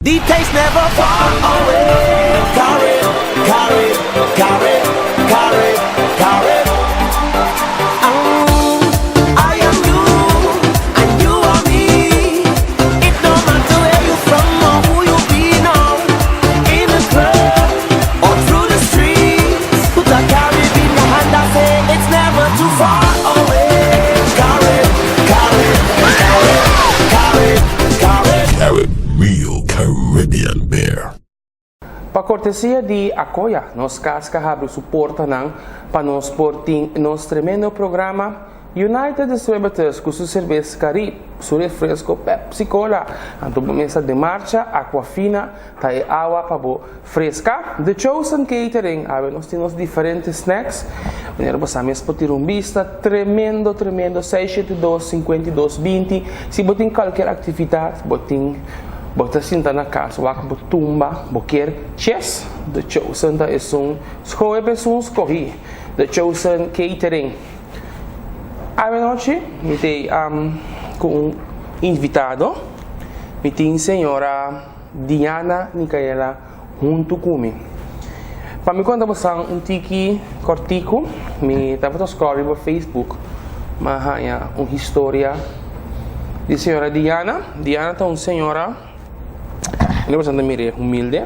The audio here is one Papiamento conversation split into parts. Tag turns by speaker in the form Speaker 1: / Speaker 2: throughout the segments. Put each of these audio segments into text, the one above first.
Speaker 1: The taste never far away. Carib, Carib, Carib, Carib, Carib. Oh, I am you, and you are me. It no matter where you from or who you be now. In the club or through the streets. Put a Carib in your hand and say it's never too far away. Carib, Carib, Carib, Carib, Carib.
Speaker 2: Carib Real Caribbean Beer.
Speaker 3: Pa kortesia di Akoya, nos kas ku a habri su portanan pa nos por tin nos tremendo programa United Distributors ku su serbes Carib, su refresko Pepsi Cola, anto mesa di marcha Aquafina ta e awa pa bo freska. The Chosen Catering, awe nos tin diferente snacks. Manera bo mes por tira un bista, tremendo, tremendo, 672 52 20. Si bo tin kualke aktividat, bo tin bo ta sinta na kas, wak bo tumba, bo ke chess, The Chosen ta esun skohe esun skohe. The Chosen Catering. Awe nochi, mi tin ku un invitado, mi tin señora Diana Micaela huntu ku mi. Pa mi konta un tiki kòrtiku, mi tabata scroll riba Facebook, m'a haña un historia di señora Diana. Diana ta un señora, mi ta mira humilde.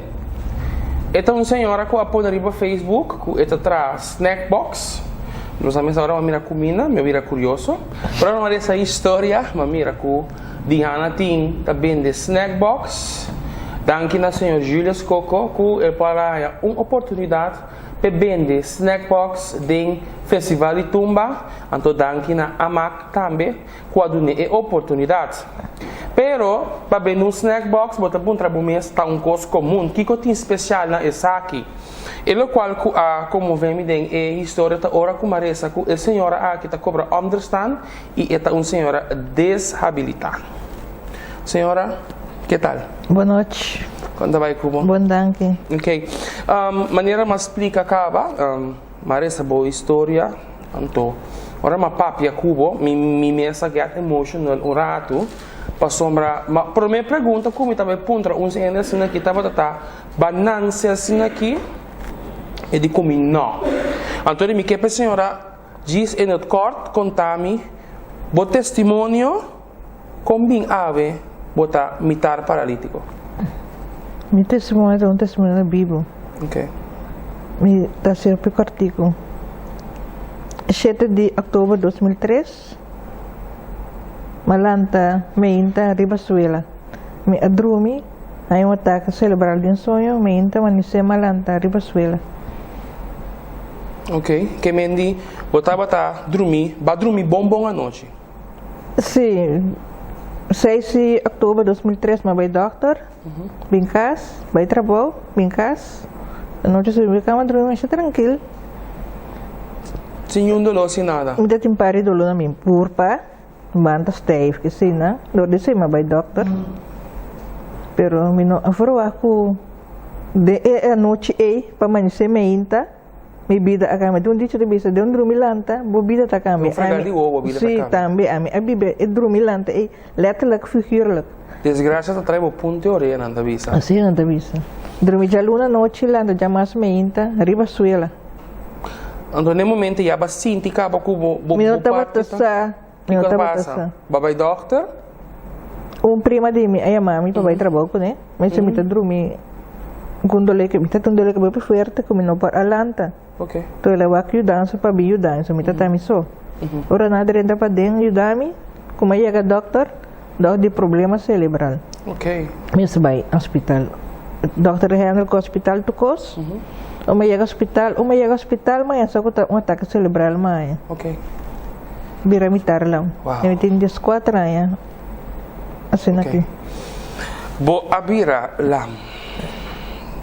Speaker 3: E ta un señora ku a pone riba Facebook, ku e ta traha snack box. Nos a ora mira kuminda, mi bira kurioso. Pero no e historia, m'a mira ku Diana tin ta bende snack box. Danki na señor Julius Coco ku el por a un oportunidat pa bende snack box den Festival di Tumba. Anto danki na AMAC tambe ku a duna e oportunidat. Pero pa bende un snack box, bo ta puntra bo mes ta un kos komun. Kiko tin spesial na esaki. E lokual ku a konmové mi den e historia ta ora ku m'a lesa ku e señora aki ta kobra onderstand i e ta un señora deshabilitá. Señora, ke tal?
Speaker 4: Bon nochi.
Speaker 3: Kon ta bai ku bo?
Speaker 4: Bon, danki.
Speaker 3: Ok. Manera m'a splika kaba, m'a lesa bo historia, anto, ora m'a papia ku bo, mi mes a get emotional un ratu, pasobra, ma promé pregunta ku mi tambe puntra un hende asina aki tabata ta, b'a nanse asina aki? E di ku mi no. Anto mi ke pa señora djis in het kort konta mi bo testimonio kon bin awe bo ta mitar paralítiko.
Speaker 4: Mi testimonio ta un testimonio bibu. Mi ta sirbi kòrtiku. 7 di òktober 2003, m'a lanta meinta riba suela. Mi a drumi, haña un atake serebral den soño, meinta manisé m'a lanta riba suela.
Speaker 3: Ok, ke men di bo tabata drumi, b'a drumi bon bon anochi?
Speaker 4: Si, 6 di òktober 2003 m'a bai dòkter, bin kas, bai trabou, bin kas. Anochi subi kama drumi masha trankil.
Speaker 3: Sin niun doló, sin nada.
Speaker 4: Mi ta tin par di doló na mi kurpa, banda stijf ke asina, dor di esei m'a bai dòkter. Pero mi no a verwagt ku den e anochi ei pa manisé meinta mi bida a kambia. Tin un dicho ta bisa, den un drumi lanta, bo bida ta kambia.
Speaker 3: Un fregar di wowo, bo bida ta
Speaker 4: Si,
Speaker 3: kambia.
Speaker 4: tambe ami a biba e drumi lanta ei letterlijk, figuurlijk.
Speaker 3: Desgracia ta trae bo punta di orea, nan ta bisa.
Speaker 4: Asina nan ta bisa. Drumi djaluna anochi lanta djamas meinta riba suela.
Speaker 3: Anto na e momento ya b'a sinti kaba ku bo
Speaker 4: Mi no
Speaker 3: bo
Speaker 4: tabata
Speaker 3: parti ta
Speaker 4: sa, mi no
Speaker 3: Kiko a
Speaker 4: tabata
Speaker 3: pasa?
Speaker 4: sa.
Speaker 3: B'a bai dòkter?
Speaker 4: Un prima di mi a yama mi pa bai trabou kuné. Mi dice mi ta drumi ku un dolé, mi ta tin un dolé hopi fuerte ku mi no por a lanta. Enton el a wak yudansa pa bin yuda mi, so mi ta ta mi so. Ora nan a drenta paden yuda mi, kuma a yega dòkter, dòkter di problema selebral. Mi mester bai hospital. Dòkter a handle ku hospital tur kos. Ora mi a yega hospital, ora mi a yega hospital mi a sa ku ta un atake selebral mi haña. Bira mitar lam. Mi tin dieskuater aña asina aki.
Speaker 3: Bo a bira lam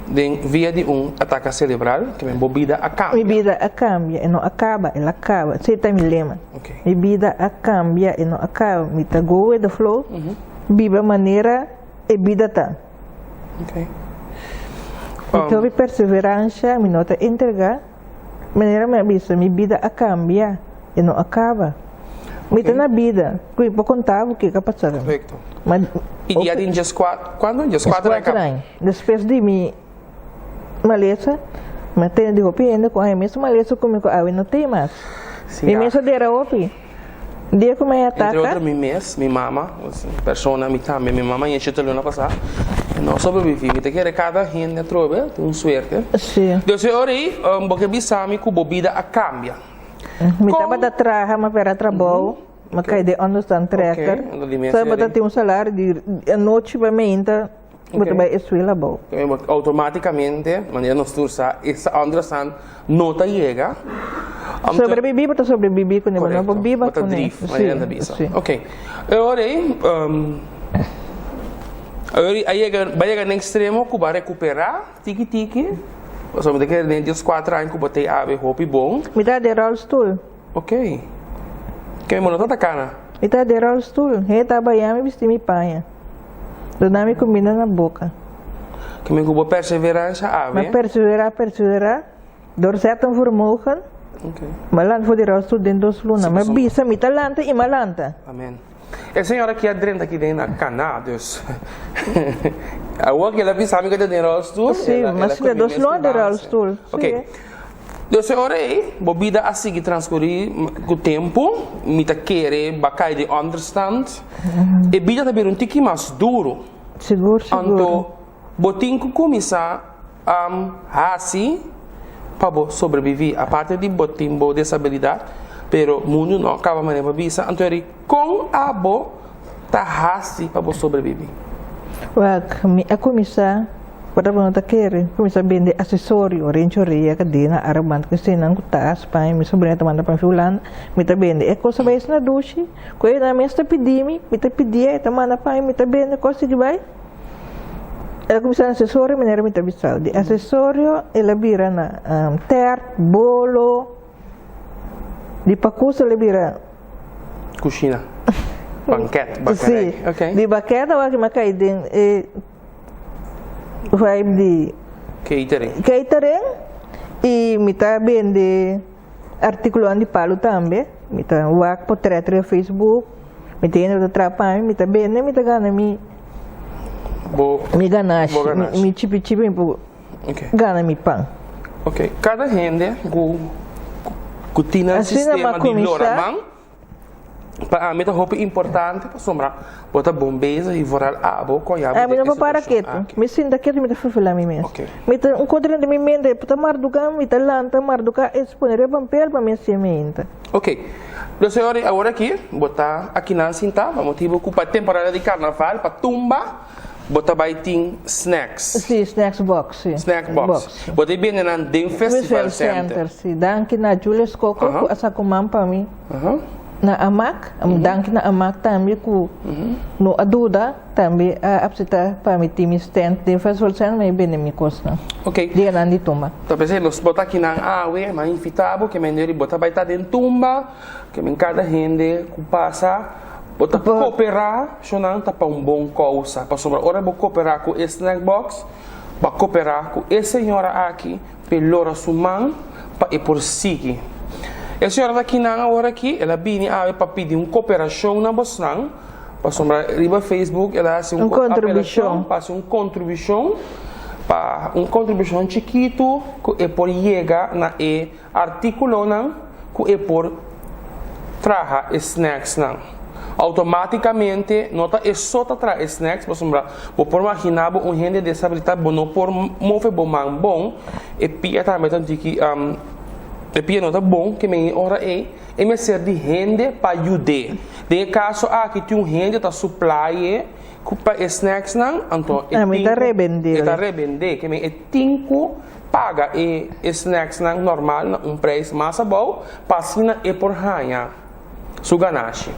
Speaker 3: den via di un atake selebral, ke men bo bida a kambia.
Speaker 4: Mi bida a kambia, e no a kaba, el a kaba. Esei ta mi lema. Mi bida a kambia, e no a kaba. Mi ta go with the flow, biba manera e bida ta. Mi ta hopi perseveransha, mi no ta entrega. Manera mi a bisa, mi bida a kambia, e no a kaba. Mi ta na bida, ku mi por konta bo kiko a pasa. Ma
Speaker 3: I dia tin djeskuater, kuantu? Djeskuater aña
Speaker 4: kaba. Aña. Despues di mi malesa, mi a tende di hopi hende ku aña mes malesa ku mi ku awe no tin mas. Mi mes a dera hopi. Dia ku mi a
Speaker 3: Entre
Speaker 4: ataka.
Speaker 3: otro mi mes, mi mama, persona, mi tambe, mi mama yesha te luna pasá, e no a sobreviví. Mi ta kere kada hende atrobe tin un suerte.
Speaker 4: Sí.
Speaker 3: Dios e ora ei, bo ke bisa mi ku bo bida a kambia.
Speaker 4: Mi tabata traha, mi a pera trabou. Mi kai den onderstand trekker. So bo ta tin un salario di anochi pa meinta bo ta bai escuela abou.
Speaker 3: Automaticamente, manera nos tur sa, esa onderstand no ta yega.
Speaker 4: Sobrevivi bo ta sobrevivi kuné, bo no por biba
Speaker 3: kuné. Bo ta drief, manera nan ta bisa. Ok. E ora ei, a yega, bo a yega na extremo ku bo a rekupera tiki tiki, pasobra mi ta kere den dieskuater aña ku bo ta awe hopi bon.
Speaker 4: Mi ta den rolstoel.
Speaker 3: Ok. Ke mi no ta ta kana?
Speaker 4: Mi ta den rolstoel. Hende ta baña mi bisti mi paña. Duna mi kuminda na boka.
Speaker 3: Ke mi ku bo perseveransha awe.
Speaker 4: Mi a perseverá, perseverá. Doorzettingsvermogen.
Speaker 3: Ok.
Speaker 4: Mi a lanta for di rolstoel den dos luna. Mi a bisa mi ta lanta i mi a lanta.
Speaker 3: Amen. E señora aki a drenta aki den na kana, dus awor ku el a bisa mi ku e ta den rolstoel.
Speaker 4: Sí, mi a sinta dos luna den rolstoel.
Speaker 3: Ok. Dus e ora ei, bo bida a sigui transkurí ku tempu, mi ta kere bo a kai den ònderstand. E bida ta bira un tiki mas duru.
Speaker 4: Sigur, sigur.
Speaker 3: Anto, bo tin ku kuminsá hasi pa bo sobreviví. Aparte di bo tin bo desabilidat, pero mundu no a kaba manera pa bisa. Anto eri, kon abo ta hasi pa bo sobreviví?
Speaker 4: Wak, mi a kuminsá. Ora bo no ta kere, kuminsá bende asesorio, rencho rea, kadena, armband, ku eseinan ku tas, paña, mi sobrina ta manda pa mi fi Hulanda, mi ta bende. E kos a bai asina dushi, ku e nan mes ta pidi mi, mi ta pidié, e ta manda pa mi, mi ta bende, kos sigui bai. El a kuminsá na asesorio manera mi ta bisao. Di asesorio el a bira na tèrt, bolo, di pakus el a bira.
Speaker 3: Kushina, banket, bakerij,
Speaker 4: Si, di baket awor ki mi a kai den e. Vibe di
Speaker 3: Catering.
Speaker 4: Catering y mi ta bende articulonan di palu tambe. Mi ta wak potret riba Facebook. Mi ta hende ta traha pa mi, mi ta bende, mi ta gana mi
Speaker 3: Bo
Speaker 4: mi ganashi,
Speaker 3: bo ganashi.
Speaker 4: mi chipi chipi mi por
Speaker 3: Ok.
Speaker 4: gana mi pan.
Speaker 3: Ok, kada hende ku ku tin nan
Speaker 4: Asina
Speaker 3: sistema
Speaker 4: m'a
Speaker 3: di lora
Speaker 4: kuminsá.
Speaker 3: man. Pa ami ta hopi importante pasobra bo ta bon bezig i vooral abo ku a yaba
Speaker 4: Ami
Speaker 3: den
Speaker 4: no
Speaker 3: e
Speaker 4: por para
Speaker 3: situashon
Speaker 4: ketu.
Speaker 3: aki.
Speaker 4: Mi sinta ketu mi ta fulfilá mi mes.
Speaker 3: Ok.
Speaker 4: Mi ta un kontra den mi mente ta marduká mi ta lanta marduká e pone riba papel pa mi hasié mi ainda.
Speaker 3: Ok. Lo señor awor aki bo ta akinan sintá pa motibu ku pa temporada di karnaval pa tumba bo ta bai tin snacks.
Speaker 4: Sí, snacks box, sí.
Speaker 3: Snack box. Bo ta bende nan den Festival Center.
Speaker 4: Sí, danki na Julius Coco ku a sa ku man pa mi na Amak. Danki na Amak tambe ku no a duda, tambe a apseta pa mi tin mi stand den Festival Center mi a bende mi kosnan.
Speaker 3: Ok.
Speaker 4: Dianan di tumba.
Speaker 3: Ta p'esei nos bo ta akinan awe, mi a invita bo ke mende bo ta bai ta den tumba, ke men kada hende ku pasa bo ta koperá shonnan ta pa un bon kousa, pasobra ora bo koperá ku e snack box, bo a koperá ku e señora aki p'e lora su man pa e por sigui. E señora ta kinan awor aki, el a bini awe pa pidi un koperashon na bosnan, pasobra riba Facebook el a hasi un apelashon pa hasi un kontribushon, pa un kontribushon chikitu ku e por yega na e artíkulonan ku e por traha e snèksnan. Outomátikamente no ta e so ta traha e snèks pasobra bo por maginá bo un hende desabilitá bo no por move bo man bon, e pia tambe ta diki e pia no ta bon ke men e ora ei e mester di hende pa yud'é. Den e kaso aki tin un hende ta suplai e ku pa e snèksnan anto e tin ku e ta rebendé ke men e tin ku paga e snacksnan normal na un prijs mas abou pa asina e por haña su ganashi.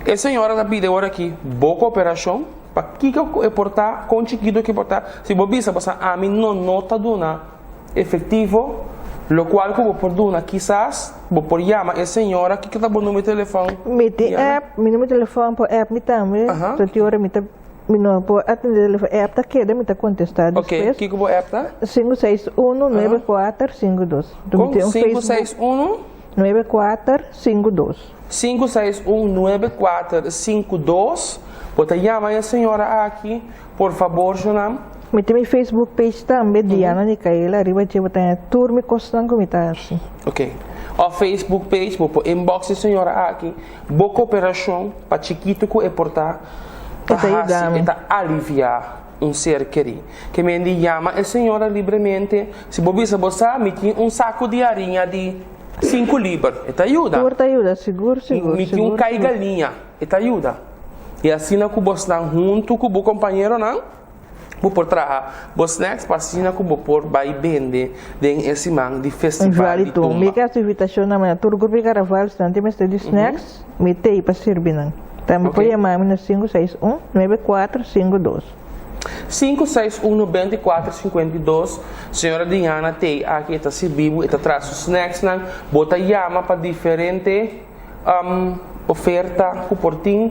Speaker 3: E señora ta pidi awor aki bo koperashon pa kiko ku e por ta, kon chikito ku e por ta. Si bo bisa bo sa ami no no ta duna efektivo, lokual ku bo por duna kisas bo por yama e señora kiko ta bo numero di telefòn?
Speaker 4: Mi tin app, mi numero di telefòn por app mi tambe, tot ora mi ta. Mi no por atende telefon. E app ta keda, mi ta kontestá despues.
Speaker 3: Ok, kiko bo app ta?
Speaker 4: 561 9452.
Speaker 3: Kon? 561?
Speaker 4: 9452.
Speaker 3: 561 9452. Bo ta yama e señora aki, por fabor shonam.
Speaker 4: Mi tin mi Facebook page tambe, Diana Nicaela, riba dje bo ta haña tur mi kosnan ku mi ta hasi.
Speaker 3: Ok. Of Facebook page, bo por inbox e señora aki. Bo koperashon, pa chikitu ku e por ta, ta
Speaker 4: E ta yuda
Speaker 3: hasi,
Speaker 4: mi.
Speaker 3: e ta aliviá un ser kerí. Ke men di yama e señora libremente, si bo bisa bo sa, mi tin un saku di hariña di sinku liber, e ta yuda.
Speaker 4: Tur ta yuda, sigur, sigur,
Speaker 3: Mi tin un
Speaker 4: sigur,
Speaker 3: kai
Speaker 4: sigur.
Speaker 3: galiña, e ta yuda. I asina ku bosnan huntu ku bo kompañeronan, bo por traha bo snacks pa asina ku bo por bai bende den e siman di festival di
Speaker 4: Igualito, mi
Speaker 3: tumba.
Speaker 4: ke hasi invitashon na mañana tur grupo di karnaval, si nan tin mester di snacks, mi t'ei pa sirbi nan. Tambe por
Speaker 3: Ok.
Speaker 4: yama mi na 561 9452.
Speaker 3: 561 94 52, Señora Diana t'ei aki, e ta sirbi bo, e ta traha su snacksnan, bo ta yama pa diferente. Oferta ku por tin,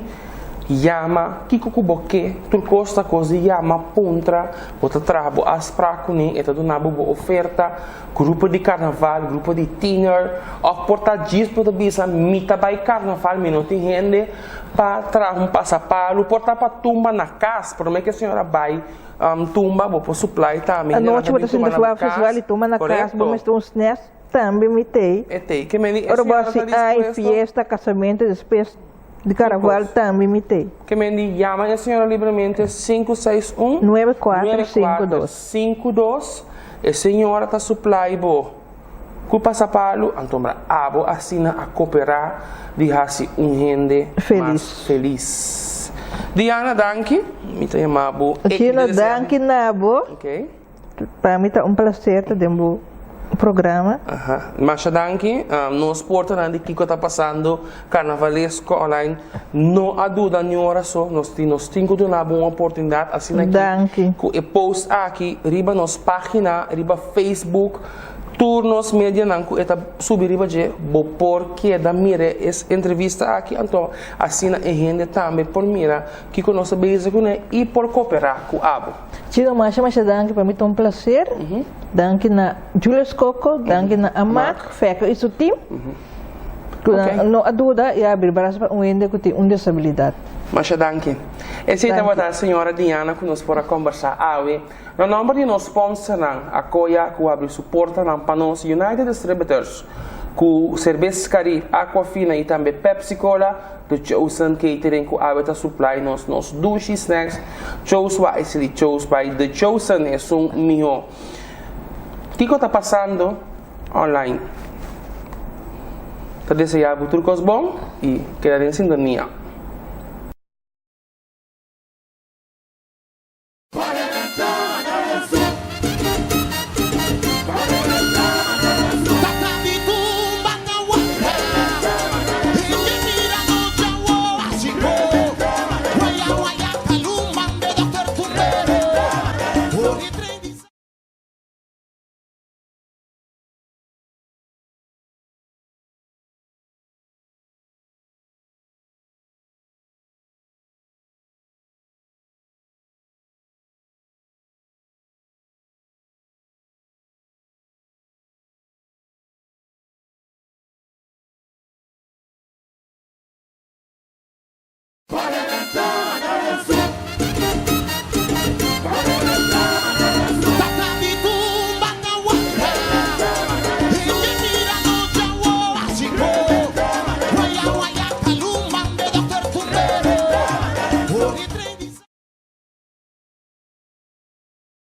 Speaker 3: Yama kiko ku bo ke, tur kos ta kos di yama, puntra, bo ta traha bo afsprak kuné, e ta duna bo bo oferta, grupo di karnaval, grupo di tiner, òf por ta djis bo ta bisa mi ta bai karnaval mi no tin hende pa traha un pasapalu, por ta pa tumba na kas, promé ku e señora bai tumba bo por suplai tambe hendenan
Speaker 4: Anochi
Speaker 3: ta
Speaker 4: bo ta
Speaker 3: bin tumba
Speaker 4: sinti
Speaker 3: na bo
Speaker 4: festival
Speaker 3: kas,
Speaker 4: di tumba na kas, bo
Speaker 3: korekto.
Speaker 4: mester un snacks Tambe mi t'ei.
Speaker 3: E t'ei. Ke meni e
Speaker 4: Ora bo
Speaker 3: señora
Speaker 4: hasi
Speaker 3: ta
Speaker 4: ai
Speaker 3: dispuesto.
Speaker 4: fiesta, casamento, despues di carnaval tambe mi t'ei.
Speaker 3: Ke meni yama e señora libremente 561
Speaker 4: 9452.
Speaker 3: 9452. E señora ta supply bo cu pasapalu, antombra abo asina a coopera di hasi un hende mas
Speaker 4: Felis.
Speaker 3: felis. Diana danki, mi ta yama bo.
Speaker 4: Gino danki na bo.
Speaker 3: Ok.
Speaker 4: Pa mi ta un placer ta den bo programa.
Speaker 3: Aha, masha danki. Nos portanan di kiko ta pasando Carnavalesco Online no a duda ni ora so. Nos tin nos tin ku duna bo un oportunidat asina ki
Speaker 4: Danki.
Speaker 3: ku e post aki riba nos pagina riba Facebook tur nos medianan ku e ta subi riba dje bo por keda mira es entrevista aki anto asina e hende tambe por mira kiko nos ta bezig kuné i por koperá ku abo.
Speaker 4: Chino masha masha danki pa mi ta un placer danki na Julius Coco danki na Amak Fekko y su team cu nan no a duda y a abri brasa pa un hende cu tin un desabilidad.
Speaker 3: Masha danki. Esey tabata señora Diana cu nos por a combersa awe. Na nomber di nos sponsornan Acoya cu abri su portanan pa nos, United Distributors cu Cerbes Carib, Aquafina y tambe Pepsi Cola, The Chosen Catering ku awe ta supply nos nos dushi snacks Chose wisely, chose by The Chosen esun miho. Kiko ta pasando online? Ta desea bo tur kos bon y keda den sintonia.